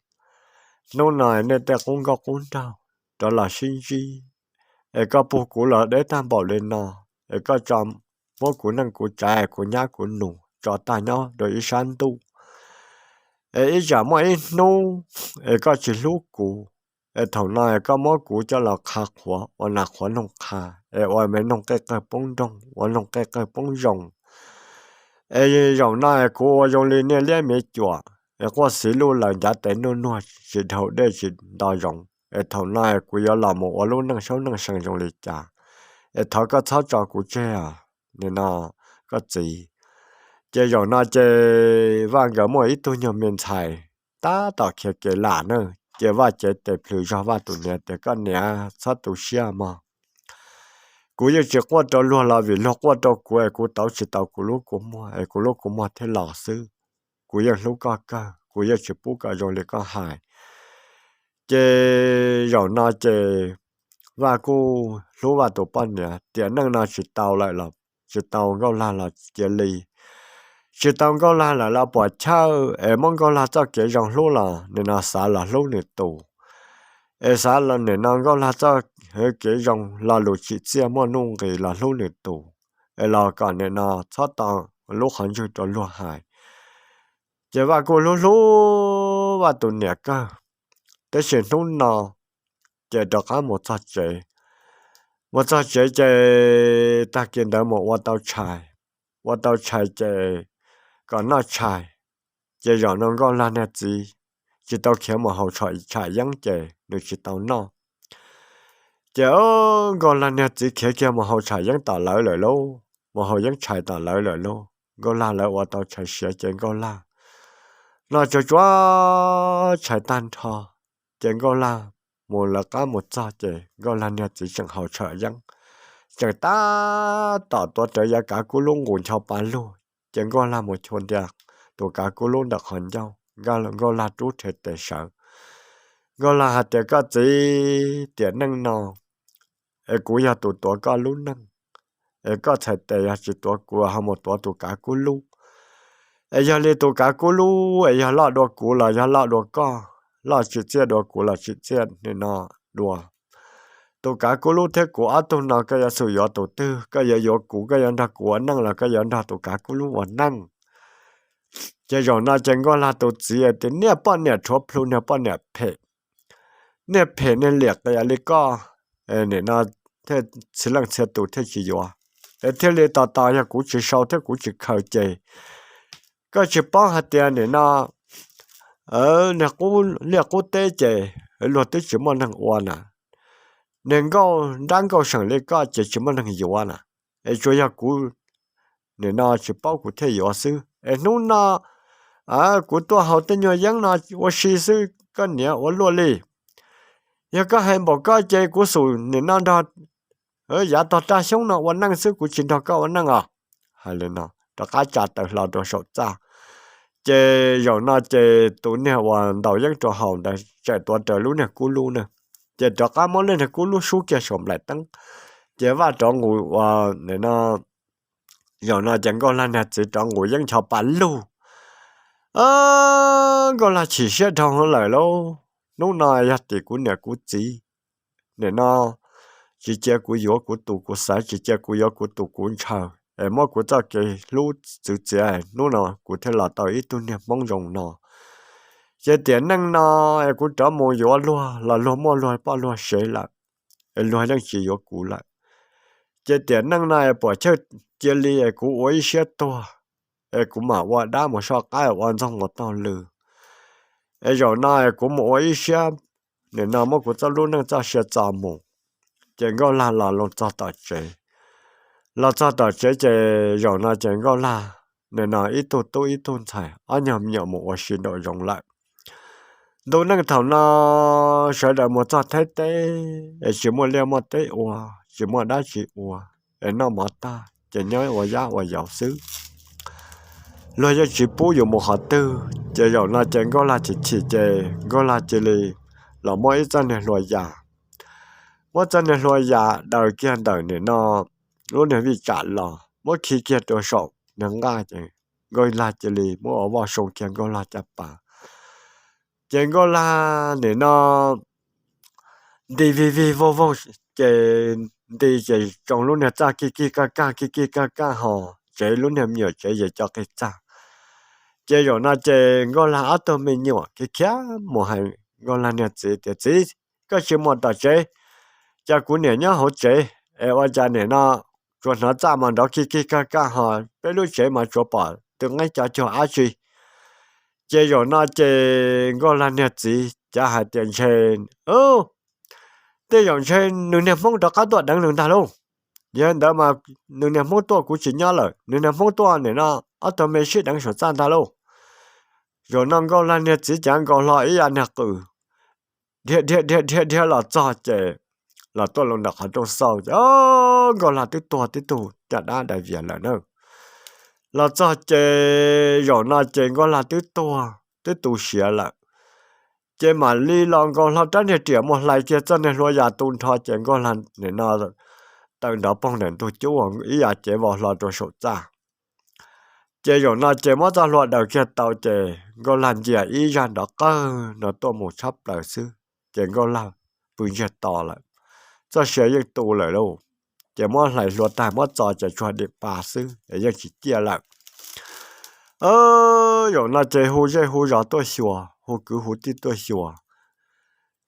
hnub no nej tej qub nkauj qub nraug rov los sib ntsib, es koj puag kuv los deb tag npaum li no, es koj tso muab kuv neej kuv tsav kuv nyab kuv nus tso tag nyob rau ib sab ntuj. Es ib tsam muaj ib hnub es koj tsis hlub kuv, es thaum no koj muab kuv coj los qha qhuav ua nas qhuav noog qha, es ua me noog qej qawg poob nroog, ua noog qej qawg poob zoo. Es zaum no kuv ua zoo li niaj liab miv cuam, es quaj xiv luj laws ncav tes nuj nuag tsis dhau dej tsis nto zoov, es thaum no kuv yuav los mus ua lub neej saub neej seev zoo li cas, es thov koj txhob tso kuv tseg os, nim no koj txiv. Ces zaum no ces Vaj nkawd muaj ib tug nyuag me ntxhais tab tom khiav kev lam na, ces Vaj cev tes plhws zog Vaj tus niam tias, koj niam, txhob tu siab mog. Kuv yeej tsis quaj rau luag los vim luag quaj rau kuv es kuv tauv tsis tau kuv lub kua muag es kuv lub kua muag thiaj los xwb. Kuv yeej hlub koj kawg, kuv yeej tsis pub kom zoo li koj hais. Ces zaum no ces Vaj kuj hlub Vaj tus poj niam, tiam neej no tsis tau lawm los tsis tau Nkauj Lag los cia li, tsis tau Nkauj Lag lawm los puas chawj, es muab Nkauj Lag txoj kev zoo hlub los nim no xav los hlub nws tus, es xav los nim no Nkauj Lag txoj kev zoo lo lus tsim txiaj muaj nuj nqis los hlub nws tus, es los kom nim no txhob tau lub qhov ntswg rau luag hais. Ces Vaj kuj hlub hlub Vaj tus niam kawg, tab sis hnub no ces rov qab mus txog tsev. Mus txog tsev ces tag kis ntawd mus ua tau tshais, ua tau tshais ces kom noj tshais. Ces zaum no Nkauj Lag niag txiv tsis tau khiav mus haus tsham yeeb ces nws tsis tau noj. Ces Nkauj Lag niag txiv khiav kiag mus haus tshais yeeb tom lawv lawm lauj, mus haus yeeb tshais tom lawv lawm lauj. Nkauj Lag lawv ua tau tshais siav ces Nkauj Lag noj tsuag tsuag tshais tag nrho, ces Nkauj Lag mus lawv qab mus txog ces Nkauj Lag niag txiv tseem haus tshais yeeb, tseem tab tom tuav rawv yav kav kub lub nqus ncho pa lug, ces Nkauj Lag mus chua ntia tus kav kub lub ntawm qhov ncauj, Nkauj Lag rub rhe tes sawv. Nkauj Lag hais tias, Koj txiv, tiam neej no es kuv yog tus tuav koj lub neej, es koj txhais tes yog tsis tuav kuv ho mus tuav tus kav kub lub. Es yog li tus kav kub lub es yog loj dua kuv los yog loj dua koj, loj tsim txiaj dua kuv los tsim txiaj nim no dua. Tus kav kub lub thiab kuv ob tug no koj yuav xum yuav tus twg? Koj yuav yuav kuv, koj yuav nrog kuv ua neej los koj yuav nrog tus kav kub lub ua neej? Ces zaum no ces Nkauj Lag tus txiv tias, Niag poj niam rhuav plhu, niag poj niam phem, niag phem niag liam qias li koj, nim no thiaj txhia leej txhia tus thiaj tsis yuav. Es thiaj li tos tos yog kuv tsis sau thiab kuv tsis khaws ces koj tsis paub hais tias nim no niag qub liaj qub teb ces luag twb tsis muaj neeg ua na. Niag nkauj nrab nkauj seem li koj ces tsis muaj neeg yuav na. Es tsuas yog kuv nim no tsis paub kuv thiaj yuav xwb. Es hnub no kuv tuaj haus tej nyuag yeeb no ua si xwb, koj niam ua luaj li. Yog koj hais npaum koj ces kuv xum nim no nrog yav tog raj xyoob no ua neej xwb, kuv tsis nrog koj ua neej os. Hais li no rov qab tsa taws hlo rau saum txaj. Ces zaum no ces tus niag uas ntaus yeeb rau haus ntawd tseem tuav rawv lub niag kub lub ne, ces rov qab muab lub niag kub lub sub kiag saum nplaim teeb, ces vaj rov nqus ua no. Zaum no ces Nkauj Lag niag txiv rov nqus yeeb ncho pa lug. Nkauj Lag chim siab dhau lawm lauj, hnub no yog tim kuv niam kuv txiv, nim no tsis cia kuv yuav kuv tus kuv xaiv, tsis cia kuv yuav kuv tus kuv ntshaw, es muab kuv txoj kev hlub txwv txiav, hnub no kuv thiaj los tau ib tug niag Hmoob zoo no. Ces tiam neej no es kuv rov mus yuav luag los luag muaj luag poj luag sev lawm, es luag yeej tsis yuav kuv lawm. Ces tiam neej no es puam chawj cia li es kuv ua ib siab tuag, es kuv mam ua dab mus soj qaib ua ntxoog mus taug lw. Es zaum no es kuv mus ua ib siab, nim no muab kuv txoj lub neej txoj sia txo mus. Ces Nkauj Lag los los txog tom tsev. Los txog tom tsev ces zaum no ces Nkauj Lag nim no ib tug tub ib tug ntxhais ob nyuag me nyuam mus ua si nraum zoov lawm. Ntu neej thaum no sawv daws mus txog Thaib teb es tsis muaj liaj muaj teb ua, tsis muaj dab tsi ua, es noj mov tag ces nyob ua yab ua yauv xwb. Luag yeej tsis pub yus mus qhov twg, ces zaum no ces Nkauj Lag chim chim ces Nkauj Lag cia li los muab ib txoj niag hlua yas, muab txoj niag hlua yas daws kiag ntawm nim no lub niag vij tsam los muab khi kiag rau saum niag nqaj ces Nkauj Lag cia li muab ua voj soo kiag Nkauj Lag caj pas. Ces Nkauj Lag nim no nti vij vig vog vog, ces nti ces tsoo lub niag txaj kij kij kaj kaj kij kij kaj kaj ho tsev lub niag me nyuam tsev yim co qig txaj. Ces zaum no ces Nkauj Lag ob tug me nyuam khiav khiav mus hais Nkauj Lag niag txiv tias, Txiv, koj tsis mus tom tsev, cas kuv niam nyob hauv tsev es ua cas nim no tsuas hnov txaj mas nrov kij kij kaj kaj ho peb lub tsev mas tsuas pom tw nqeeb co cuag dab tsi? Ces zaum no ces Nkauj Lag niag txiv cav hais tias, Ntshe, tej zaum ntshe nws niag Hmoob rov qab tuaj deev nws ntag lauj. Yog ntawd mas nws niag Hmoob tuaj kuv tsis nyob lawm, nws niag Hmoob tuaj nim no ob tug me sib deev saum txaj ntag lauj. Zaum no Nkauj Lag niag txiv cav nkaus hlo ib yav niag qws, dhia dhia dhia dhia dhia los txog ces los tuaj los ntawm qhov rooj xauj ces Nkauj Lag twb tuag tib tug caj dab dai vias lawm na. Los txog ces zaum no ces Nkauj Lag twb tuag twb tu siav lawm. Ces mam li los nkaus hlo rab niag riam mus hlais kiag txoj niag hlua yas tu nrho ces Nkauj Lag nim no tawm nrov poog ntawm ntug cub ib yav cev vau hlo rau saum txaj. Ces zaum no ces muab txoj hlua daws kiag tau ces Nkauj Lag ncia ib zaj nrov qawg no tuaj mus tshab plaws xwb ces Nkauj Lag pw ntsiag to lawm, txoj sia yeej tu lawm lauj. Ces muab hlais hlua tag muab txo ces tsuag dim pa xwb es yeej tsis ciaj lawm. Zaum no ces hu zej hu zos tuaj xyuas, hu kwv hu tij tuaj xyuas.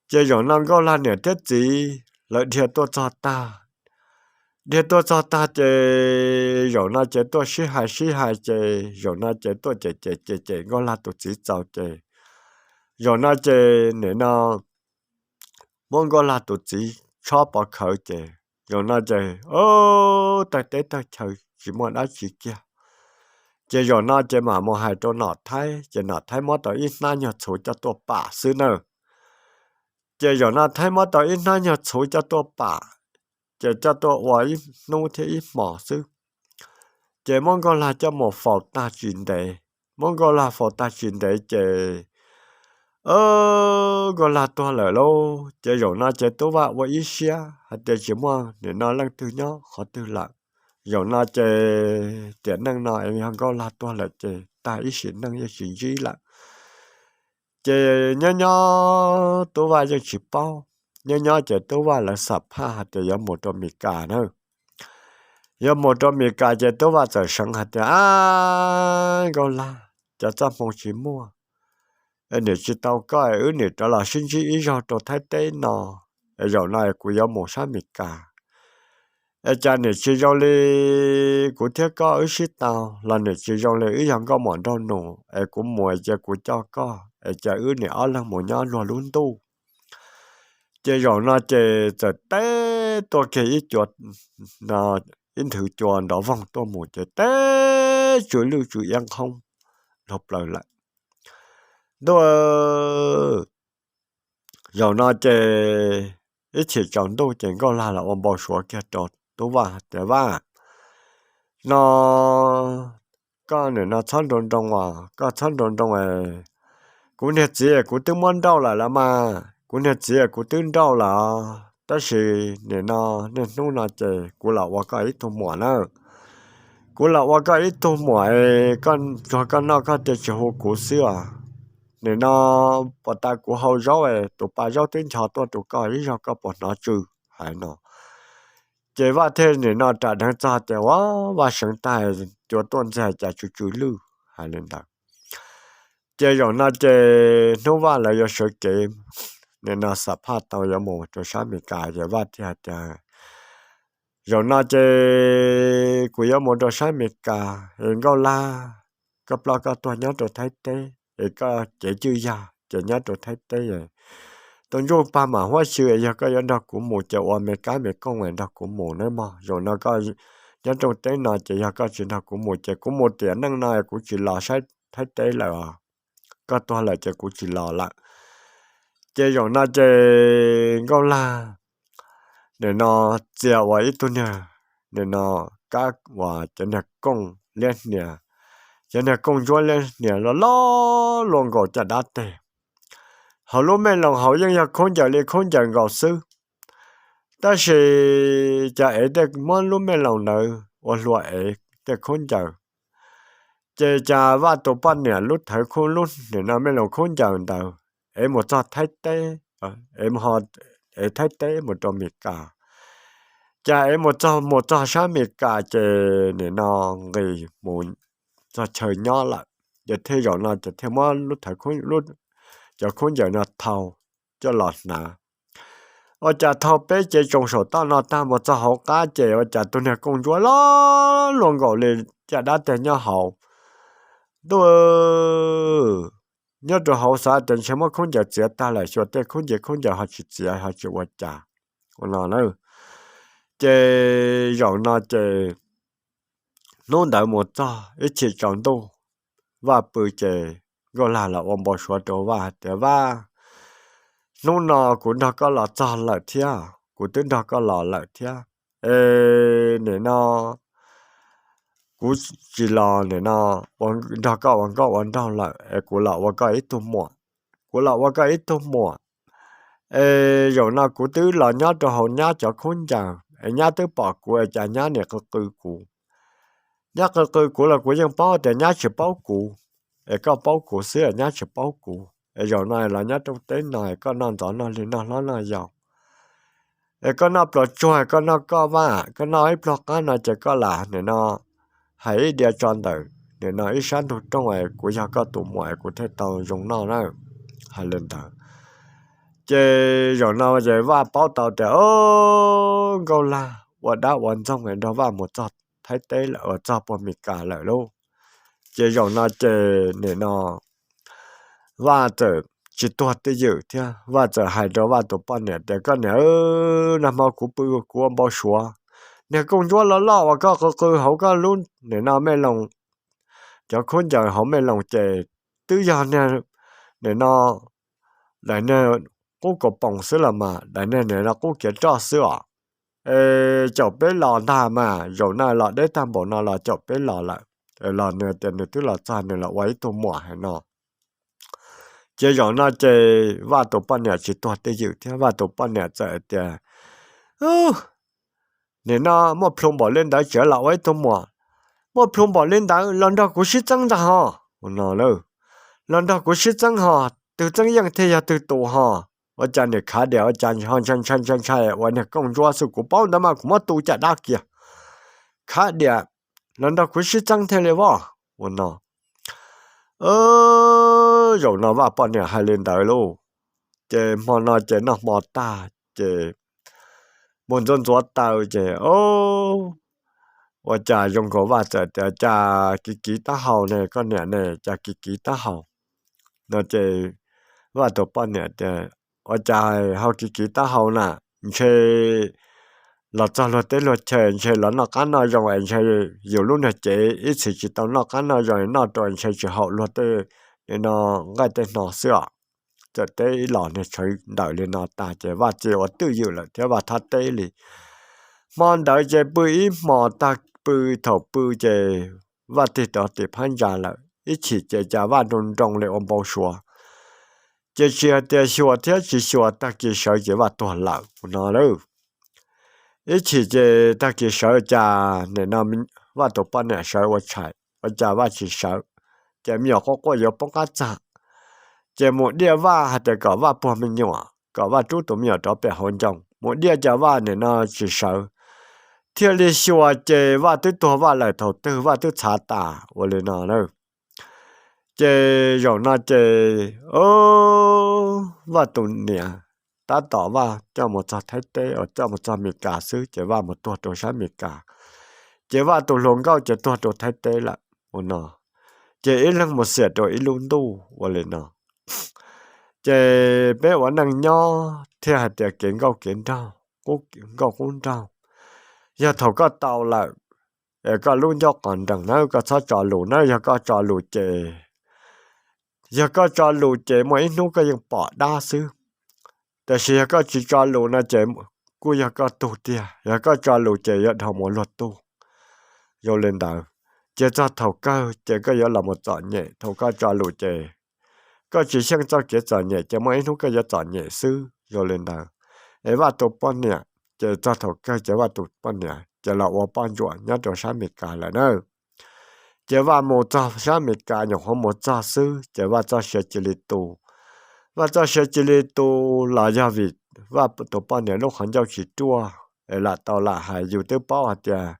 Ces zaum no Nkauj Lag niam thiab txiv lawv dhia tuaj txog tag, dhia tuaj txog tag ces zaum no ces tuaj sib hais sib hais ces zaum no ces tuaj cem cem cem cem Nkauj Lag tus txiv txaus ces zaum no ces nim no muab Nkauj Lag tus txiv tshob pov khawv ces zaum no ces tawg teb tawg chaw tsis muaj dab tsi kiag. Ces zaum no ces mam mus hais rau Nom Thaib ces Nom Thaib muab tau ib hnab nyuag txhuv coj tuaj pam xwb na. Ces zaum no Thaib muab tau ib hnab nyuag txhuv coj tuaj pam, ces coj tuaj ua ib hnub thiab ib hmos xwb. Ces muab Nkauj Lag coj mus faus tag tsis ntev, muab Nkauj Lag faus tag tsis ntev ces Nkauj Lag tuag lawm lauj. Ces zaum no ces Tub Vaj ua ib siab hais tias tsis muaj nim no leej twg nyob qhov twg lawm. Zaum no ces tiam neej no yog Nkauj Lag tuag lawm ces tag ib sim neej yeej tsis ntsib lawm. Ces nyob nyob Tub Vaj yeej tsis paub, nyob nyob ces Tub Vaj lawv xam phaj hais tias yuav mus rau Mes Kas na. Yuav mus rau Mes Kas ces Tub Vaj txawm seev hais tias, Ab Nkauj Lag, cov txoj hmoo tsis muaj, es nim tsis tau koj es wb nim rov los sib ntsib ib zaug rau Thaib teb no, es zaum no kuv yuav mus sab Mes Kas. Es cas nim tsis zoo li kuv thiab koj wb sib tau los nim tsis zoo li wb yog nkauj muam nraug nus, es kuv mus cia kuv coj koj, es cas wb nim ob leeg mus nyob luag lub ntuj. Ces zaum no ces txawm teb tuaj kiag ib cua, ib nthwv cua nrov voog tuaj mus ces teb tsw lwj tsw iab nqhoob luag plaws lawm. Ntuj, zaum no ces ib chim tsaus ntuj ces Nkauj Lag los ua npau suav kiag rau Tub Vaj tias, Vaj, no koj nim no txhob nroo nroo os, koj txhob nroo nroo es kuv niag txiv kuv twb muab nrauj lawm los mas, kuv niag txiv kuv twb nrauj lawm, tab sis nim no niaj hnub no ces kuv los ua koj ib tug muam na. Kuv los ua koj ib tug muam es koj tsuag koj noj koj tias tsis hu kuv xwb os. Nim no puas tas kuv hau zaub es tus pa zaub twb ncho tuaj rau koj ib zaug koj puas hnov tsw? Hais no ces Vaj thiaj nim no ram dheev txog tias, Ua, Vaj seev tag, cua tuaj ntxiag cas tsw tsw lwj, hais li ntawd. Ces zaum no ces hnub Vaj lawv yuav sawv kev, nim no xam phaj tau yuav mus rau sab Mes Kas ces Vaj thiaj hais tias, Zaum no ces kuv yuav mus rau sab Mes Kas es Nkauj Lag, koj ploj koj tuag nyob rau Thaib teb es koj cev cwj yag ces nyob rau Thaib teb. Tus ntsuj plig mam huab xyw, yog koj yuav nrog kuv mus ces ua me kab me kooj nrog kuv mus nawb mog. Zaum no koj nyob rau teb no ces yog koj tsis nrog kuv mus ces kuv mus tiam neej no kuv tsis los saib Thaib teb lawm os. Koj tuag lawm ces kuv tsis los lawm. Ces zaum no ces Nkauj Lag nim no txia ua ib tug niag, nim no kab uas cov niag kooj liab hnia, cov niag kooj ntsuab liab hnia loj loj luaj nkaus caj dab teg. Hauv lub me loos hauv yeej yog khaub ncaws li khaub ncaws nkaus xwb, tab sis cov ev tej muab lub me loos ntawd ua hlua ev tej khaub ncaws. Ces cas Vaj tus poj niam lub thawv khaub, lub nim no me loos khaub ncaws ntawd ev mus txog Thaib teb, ev Thaib teb mus rau Mes Kas. Cas ev mus txog, mus txog sab Mes Kas ces nim no nqis mus txog chaw nyob lawm. Ces thiaj zaum no ces thiaj muab lub thawv, cov khaub ncaws no thau coj los hnav. Ua cas thau peb cev tsoos saum toj no tag mus txog hauv qab ces ua cas tus niag kooj ntsuab loj luaj nkaus li caj dab teg nyob hauv. Ntuj, nyob rau hauv xav tias ntshe muab khaub ncaws txiav tag lawm xyuas tej khaub ncaws, khaub ncaws ho tsis txiav ho tsis ua cas ua no na. Ces zaum no ces hnub ntawd mus txog ib chim tsaus ntuj, Vaj pw ces Nkauj Lag los ua npau suav rau Vaj hais tias, Vaj, hnub no kuv nrog koj los txog lawm thiab, kuv twb nrog koj los lawm thiab. Es nim no kuv tsis los nim no nrog koj ua nkauj ua nraug lawm es kuv los ua koj ib tug muam. Kuv los ua koj ib tug muam es zaum no kuv twb los nyob rau hauv nyab cov khaub ncaws es nyab twb pom kuv es cas nyab nim qw qw kuv. Nyab qw qw kuv los kuv yeej paub tias nyab tsis paub kuv, es koj paub kuv xwb es nyab tsis paub kuv. Es zaum no los nyob rau teb no es koj noj ntxov noj hli noj hlob noj yau, es koj noj pluas tsuag koj noj koj vaj, koj noj ib pluag qab no ces koj lam nim no hais ib diav tso ntawm nim no ib sab ntug rooj es kuv yog koj tus muam es kuv thiaj tau zoo noj na. Hais li ntawd ces zaum no ces Vaj paub tau tias Nkauj Lag ua dab ua ntxoog nrog Vaj mus txog Thaib teb lawm, txog puag Mes Kas lawm lauj. Ces zaum no ces nim no Vaj txawm tsis tuag twj ywm thiab. Vaj txawm hais rau Vaj tus poj niam tias, Koj niam, nag hmo kuv pw kuv ua npau suav niag kooj ntsuab loj loj uas koj qw qw hauv koj lub nim no me loos, cov khaub ncaws hauv me loos ces twb yog niag nim no daim niag qub kaus poom xwb los mas, daim niag nim no qub kiav roj xwb os. Es caum peb los ntag mas, zaum no los deb tag npaum no los caum peb los lawm. Los nws tias nws twb los txog nws los ua ib tug muam hais no. Ces zaum no ces Vaj tus poj niam tsis tuag twj ywm thiab, Vaj tus poj niam txawm tias, Nim no muaj plhu npaum li ntawd tseem los ua ib tug muam, muaj plhu npaum li ntawd los nrog kuv sib txeeb ntag ho. Los nrog kuv sib txeeb ho, twg txeeb yeej thiaj yog twg tus ho. Ua cas nim khav diam ua cas ho ntshai ntshai ntshai ntshai ua niag kooj ntsuab xwb, kuv paub ntawd mas kuv muab tu caj dab kiag. Khav diam, los nrog kuv sib txeeb thiaj li voj ua no. Zaum no Vaj poj niam hais li ntawd lauj. Ces hmo no ces noj hmo tag ces mus ntxuav ntxuav taw ces, o, ua cas zoo nkaus Vaj txawm tias, Cas kiv kiv taub hau ne koj niam ne, cas kiv kiv taub hau? No ces Vaj tus poj niam tias, Ua cas ho kiv kiv taub hau na? Ntshe los txog luag teb luag chaw ntshe los noj qab noj zoo es ntshe yus lub niag cev ib txhis tsis tau noj qab noj zoo, noj rau ntshe tsis haum luag tej no nqaij tej no xwb os. Txawm teb ib los niag tshav ntawm li no tas ces Vaj txia ua twj ywm lawm thiab Vaj thab teb li. Hmo ntawd ces pw ib hmos tag, pw thaum pw ces Vaj tig rov tim phab ntsa lawm, ib chim ces cas Vaj nroo nroo li ua npau suav. Ces tsis hais tias xyuas thiab tsis xyuas, tag kis sawv ces Vaj tuag lawm no lauj. Ib chim ces tag kis sawv cas nim no Vaj tus poj niam sawv ua tshais, ua cas Vaj tsis sawv, ces me nyuam quaj quaj yuav poob qab txag. Ces mus diaj Vaj hais tias kom Vaj puag me nyuam, kom Vaj rub tus me nyuam rov pem hauv ncoo, mus diaj cas Vaj nim no tsis sawv. Thiaj li xyuas ces Vaj twb tuag Vaj lawm thaum twg Vaj twb txhav tas ua li no na. Ces zaum no ces Vaj tus niam tab tom Vaj coj mus txog Thaib teb uas coj mus txog Mes Kas xwb ces Vaj mus tuag rau sab Mes Kas. Ces Vaj tus hluas nkauj ces tuag rau Thaib teb lawm ua no. Ces ib leeg mus xiam rau ib lub ntuj ua li no. Ces peb ua neej nyob thiaj hais tias kev nkauj kev nraug, qub nkauj qub nraug, yog thaum koj tau lawm es koj lub ncauj qos nrees na, koj txhob tso lus na, yog koj tso lus ces, yog koj tso lus ces muaj ib hnub koj yeej pom dab xwb. Tiam sis yog koj tsis tso lus no ces kuj yog koj tug tiag, yog koj tso lus ces yuav dhau mus luag tug. Zoo li ntawd, ces txog thaum kawg ces koj yuav los mus txom nyem, thaum koj tso lus ces koj tsis xyeej txoj kev txom nyem ces muaj ib hnub koj yuav txom nyem xwb. Zoo li ntawd, es Vaj tus poj niam ces txog thaum kawg ces Vaj tus poj niam ces los ua poj ntsuam nyob rau sab Mes Kas lawm na. Ces Vaj mus txog sab Mes Kas nyuam qhuav mus txog xwb ces Vaj txoj sia cia li tu. Vaj txoj sia cia li tu los yog vim Vaj tus poj niam lub qhov ncauj tsis ruaj es lam tau lam hais, yus twb paub hais tias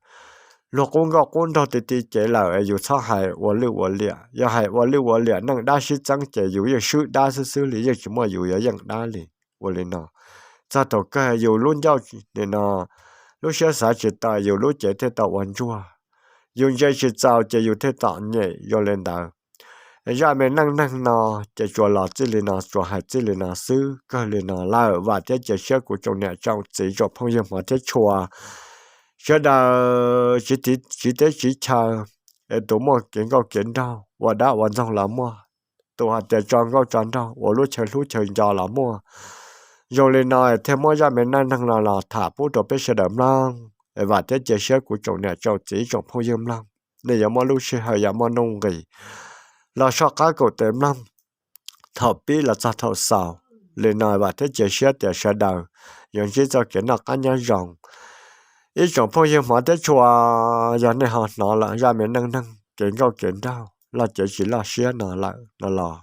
luag qub nkauj qub nraug ti ti cev lawm es yus txhob hais ua lwj ua liam, yog hais ua lwj ua liam neej dab sib txeeb ces yus yeej swb dab xwb xwb li, yeej tsis muaj yus yuav yeej dab li. Ua li no, txog thaum kawg yus lub ncauj nim no, lub siab xav tsis tau, yus lub cev thiaj tau ua ntsuag. Yus ntse tsis txaus ces yus thiaj txom nyem. Zoo li ntawd, zaj me neej neeg no ces tsuas los txij li no, tsuas hais txij li no xwb, kawg li no lawm. Vam thiab cia siab kuv tsoom niam tsoom txiv tsoom phooj ywg hmov thiab tshua, sawv daws tsiv teb tsiv chaw, es tus muaj kev nkauj kev nraug ua dab ua ntxoog los muaj, tus hais tias tso nkauj tso nraug ua lub chaw hlub chaw nco los muaj. Zoo li no thiaj muab zaj me neej neeg no los tham pub rau peb sawv daws mloog. Es vam thiab cia siab kuv tsoom niam tsoom txiv tsoom phooj ywg mloog, nej yuav muaj lub sij hawm yuav muaj nuj nqis los soj qab kaum tes mloog thaum pib los txog thaum xaus. Li no vam thiab cia siab tias sawv daws yuav ntsib txoj kev noj qab nyob zoo. Ib tsoom phooj ywg hmov thiab tshua, yog nej ho hnov lawm zaj me neej neeg kev nkauj kev nraug loj cev tsis loj siab no lawm no los,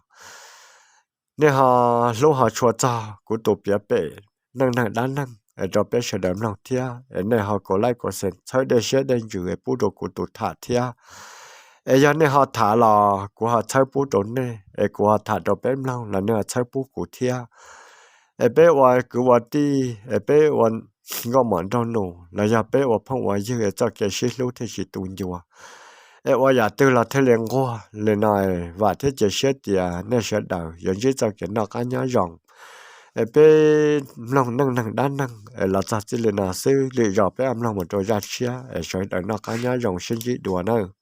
nej ho hlub ho tshua txog kuv tus piav pem neej neeg dab neeg es rau peb sawv daws mloog thiab. Es nej ho kaum like kaum share txhawb dej siab dej ntsws es pub rau kuv tus tham thiab. Es yog nej ho tham los kuv ho txhawb pub rau nej, es kuv ho tham rau peb mloog los nej ho txhawb pub kuv thiab. Es peb ua kwv ua tij, es peb ua nkauj mom nraug nus los yog peb ua phooj ua ywg es txoj kev sib hlub thiaj tsis tu ncua. Es ua yam twg los thiaj li nquag li no. Vam thiab cia siab tias nej sawv daws yuav ntsib txoj kev noj qab nyob zoo. Es peb mloog neej neeg dab neeg es los txog txij li no xwb, lwm zaus peb mloog mus rau zaj tshiab es sawv daws noj qab nyob zoo sib ntsib dua nawb.